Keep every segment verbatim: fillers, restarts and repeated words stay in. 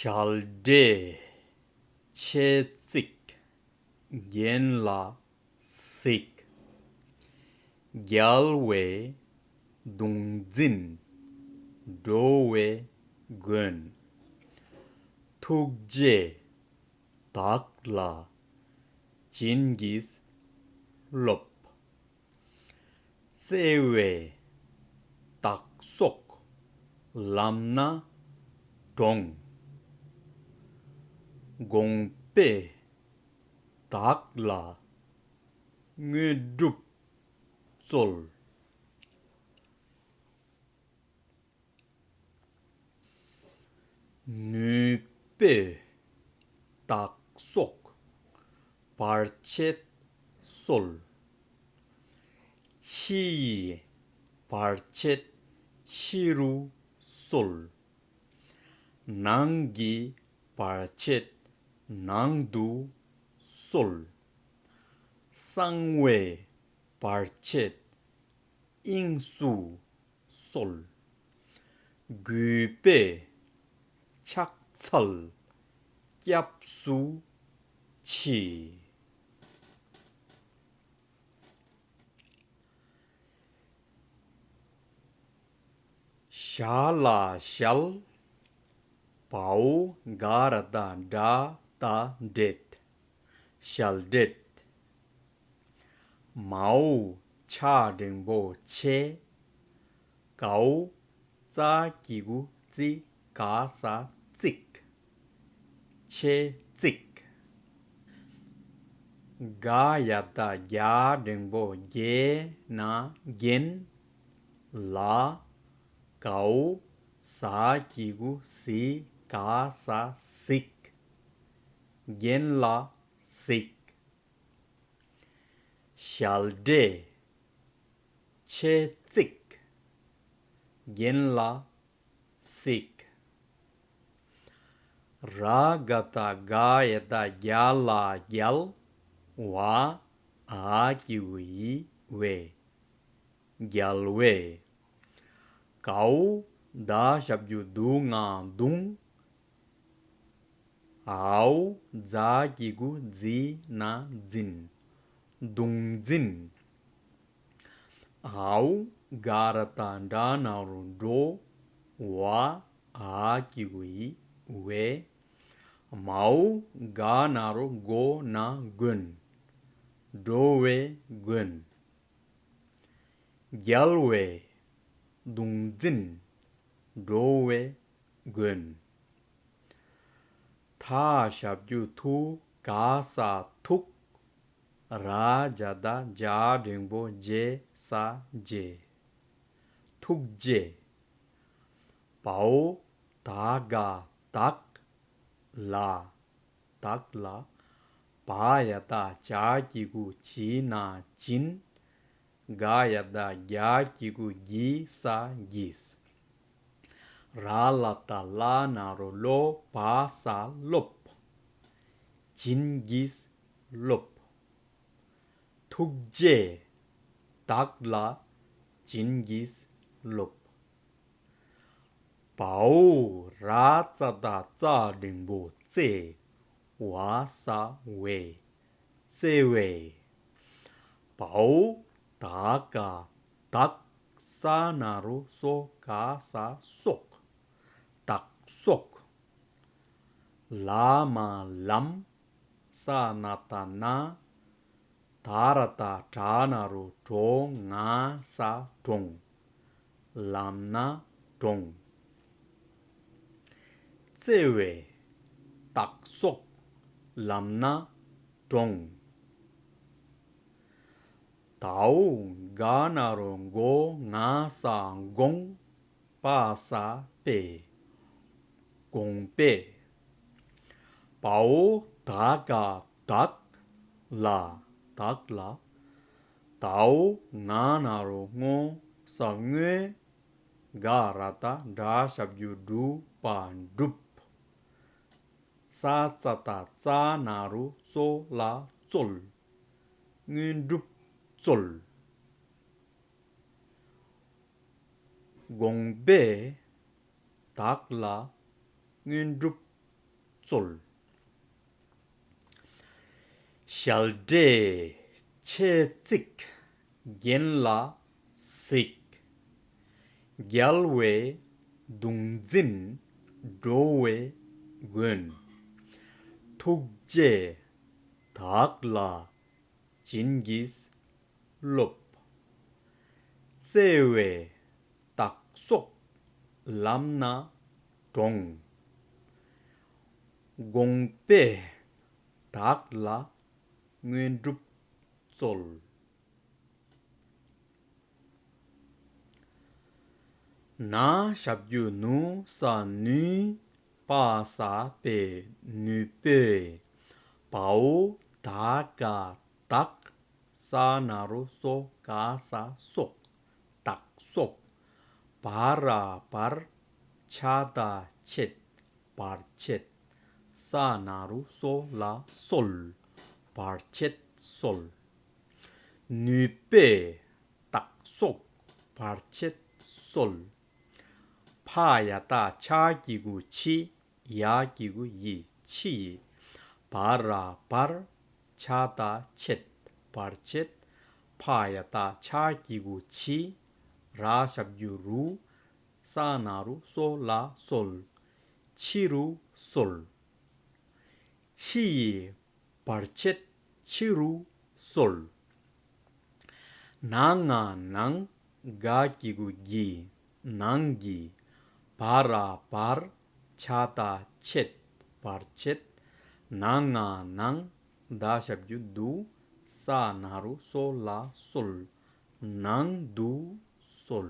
ཞལ་བགྲད་ཆེ་བརྩེགས་རྒན་ལགས་གཟིགས། རྒྱལ་བའི་གདུང་འཛིན་འགྲོ་བའི་མགོན། ཐུགས་རྗེས་བདག་ལ་བྱིན་གྱིས་རློབས། བརྩེ་བས་བདག་སོགས་ལམ་སྣ་དྲོངས། དགོངས་པས་བདག་ལ་དངོས་གྲུབ་སྩོལ། ནུས་པས་བདག་སོགས་བར་ཆད་སོལ། ཕྱི་ཡི་བར་ཆད་ཕྱི་རུ་སོལ། ནང་གི་བར་ཆད་ནང་དུ་སོལ། གསང་བའི་བར་ཆད་དབྱིངས་སུ་སོལ། གུས་པས་ཕྱག་འཚལ་སྐྱབས་སུ་མཆི། ཞ་ལ་ཞལ། བའོ་ག་ར་བཏགས་གྲ་ད་བགྲད། ཞལ་བགྲད། མའོ་ཆ་འགྲེང་བུ་མཆེ། གའོ་ཙ་གི་གུ་ཙི་ག་ས་བརྩེགས། མཆེ་བརྩེགས། ག་ཡ་བཏགས་གྱ་འགྲེང་བུ་གྱེ་ན་རྒྱན། ལ། གའོ་ཟ་གི་གུ་ཟི་ག་ས་གཟིགས། རྒན་ལགས་གཟིགས། ཞལ་བགྲད་ཆེ་བརྩེགས་རྒན་ལགས་གཟིགས། ར་ག་བཏགས་ག་ཡ་བཏགས་གྱ་ལ་རྒྱལ། བ་འ་གི་གུ་འི་བའི། རྒྱལ་བའི། གའོ་ད་ཞབས་ཀྱུ་དུ་ང་གདུང་། འའོ་ཛ་གི་གུ་ཛི་ན་འཛིན། གདུང་འཛིན། འའོ་ག་ར་བཏགས་གྲ་ན་རོ་གྲོ། བ་འ་གི་གུ་འི་བའི། མའོ་ག་ན་རོ་མགོ་ན་མགོན། འགྲོ་བའི་མགོན། རྒྱལ་བའི་གདུང་འཛིན་འགྲོ་བའི་མགོན། ཐ་ཞབས་ཀྱུ་ཐུ་ག་ས་ཐུགས། ར་ཇ་བཏགས་རྗ་འགྲེང་བུ་རྗེ་ས་རྗེས། ཐུགས་རྗེ། བའོ་ད་ག་བདག་ལ། བདག་ལ། བ་ཡ་བཏགས་བྱ་གི་གུ་བྱི་ན་བྱིན། ག་ཡ་བཏགས་གྱ་གི་གུ་གྱི་ས་གྱིས། ར་ལ་བཏགས་ར་ན་རོ་རོ། བ་ས་རློབས། བྱིན་གྱིས་རློབས། ཐུགས་རྗེས་བདག་ལ་བྱིན་གྱིས་རློབས། བའོ་ར་ཙ་བཏགས་རྩ་འགྲེང་བུ་རྩེ། བ་ས་བའི། བརྩེ་བའི། བའོ་ད་ག་བདག་ས་ན་རོ་སོ་ག་ས་སོགས། བདག་སོགས། ལ་མ་ལམ། ས་ན་བཏགས་སྣ། ད་ར་བཏགས་དྲ་ན་རོ་དྲོ། ང་ས་དྲོངས། ལམ་སྣ་དྲོངས། བརྩེ་བའི་བདག་སོགས་ལམ་སྣ་དྲོངས། དའོ་ག་ན་རོ་མགོ་ང་ས་དགོངས། པ་ས་པས། དགོངས་པས། བའོ་ད་ག་བདག་ལ། བདག་ལ། དའོ་ང་ན་རོ་ངོ་ས་དངོས། ག་ར་བཏགས་གྲ་ཞབས་ཀྱུ་གྲུ་བ་བསྒྲུབས། ས་ཙ་བཏགས་སྩ་ན་རོ་སྩོ་ལ་སྩོལ། དངོས་གྲུབ་སྩོལ། དགོངས་པས་བདག་ལ་དངོས་གྲུབ་ རྩོལ། ཞལ་འདྲེས་ཆེ་བརྩེགས་རྒྱན་ལ་གཟིགས། རྒྱལ་བའི་གདུང་འཛིན་འགྲོ་བའི་མགོན། ཐུགས་རྗེས་བདག་ལ་བྱིན་གྱིས་རློབས། བརྩེ་བའི་བདག་སོགས་ལམ་སྣ་དྲོངས། དགོངས་པས་བདག་ལ་དངོས་གྲུབ་སྩོལ། ན་ཞབས་ཀྱུ་ནུ་ས་ནུས། པ་ས་པས་ནུས་པས། བའོ་ད་ག་བདག་ས་ན་རོ་སོ་ག་ས་སོགས། བདག་སོགས། བ་ར་བར། ཆ་ད་ཆད། བར་ཆད། ས་ན་རོ་སོ་ལ་སོལ། བར་ཆད་སོལ། ནུས་པས་བདག་སོགས་བར་ཆད་སོལ། ཕ་ཡ་བཏགས་ཕྱ་གི་གུ་ཕྱི། ཡ་གི་གུ་ཡི། ཕྱི་ཡི། བ་ར་བར། ཆ་ད་ཆད། བར་ཆད། ཕ་ཡ་བཏགས་ཕྱ་གི་གུ་ཕྱི། ར་ཞབས་ཀྱུ་རུ། ས་ན་རོ་སོ་ལ་སོལ། ཕྱི་རུ་སོལ། ཕྱི་ཡི། བར་ཆད་ཕྱི་རུ་སོལ། ན་ང་ནང་། ག་གི་གུ་གི། ནང་གི། བ་ར་བར། ཆ་ད་ཆད། བར་ཆད། ན་ང་ནང་། ད་ཞབས་ཀྱུ་དུ། ས་ན་རོ་སོ་ལ་སོལ། ནང་དུ་སོལ།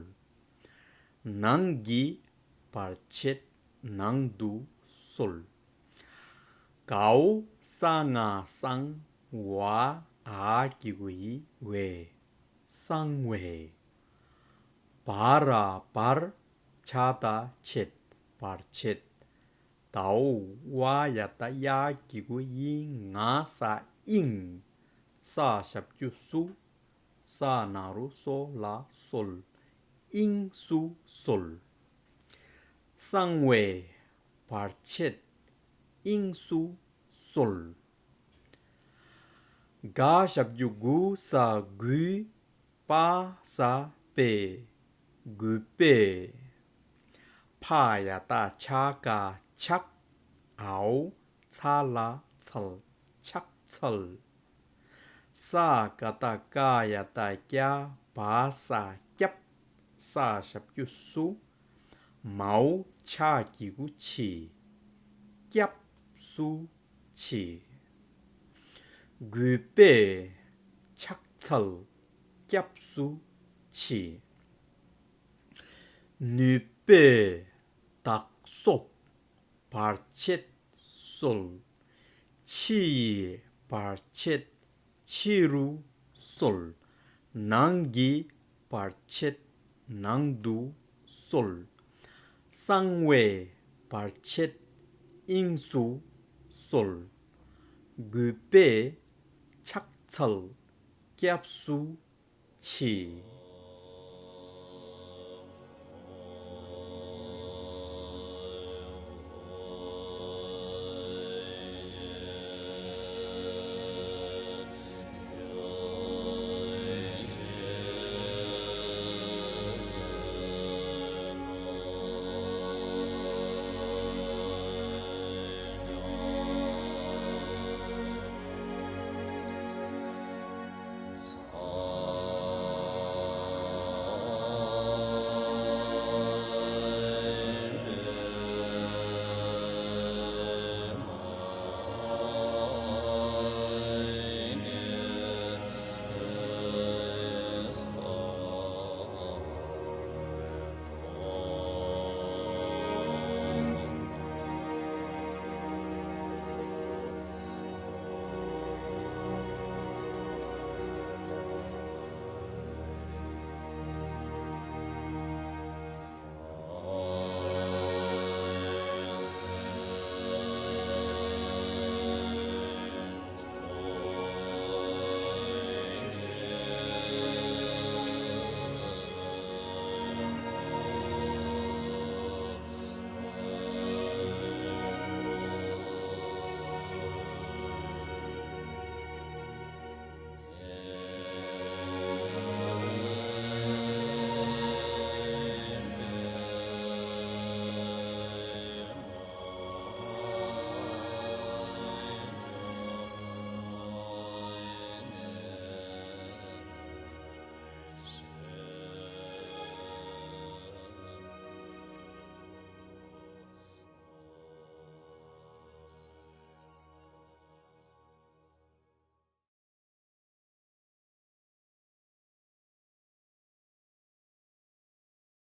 ནང་གི། བར་ཆད། ནང་དུ་སོལ། གའོ་ས་ང་སང་། བ་འ་གི་གུ་འི་བས། སང་བས། བ་ར་བར། ཆ་ད་ཆད། བར་ཆད། དའོ་བ་ཡ་བཏགས་ཡ་གི་གུ་ཡི། ང་ས་ཨིང་། ས་ཞབས་ཀྱུ་སུ། ས་ན་རོ་སོ་ལ་སོལ། ཨིང་སུ་སོལ། སང་བས། བར་ཆད། ཨིང་སུ་སོལ། ག་ཞབས་ཀྱུ་གུ་ས་གུས། པ་ས་པས། གུས་པས། ཕ་ཡ་བཏགས་ཕྱ་ག་ཕྱག། འའོ་ཚ་ལ་ཚལ། ཕྱག་འཚལ། ས་ཀ་བཏགས་སྐ་ཡ་བཏགས་སྐྱ། བ་ས་སྐྱབས། ས་ཞབས་ཀྱུ་སུ། མའོ་ཆ་གི་གུ་ཆི། སྐྱབས་སུ་མཆི། གུས་པས་ཕྱག་འཚལ། སྐྱབས་སུ་མཆི། ནུས་པས་བདག་སོགས་བར་ཆད་སོལ། ཕྱི་ཡི་བར་ཆད་ཕྱི་རུ་སོལ། ནང་གི་བར་ཆད་ནང་དུ་སོལ། སང་བའི་བར་ཆད་དབྱིངས་སུ་སོལ། གུས་པས་ཕྱག་འཚལ་སྐྱབས་སུ་མཆི།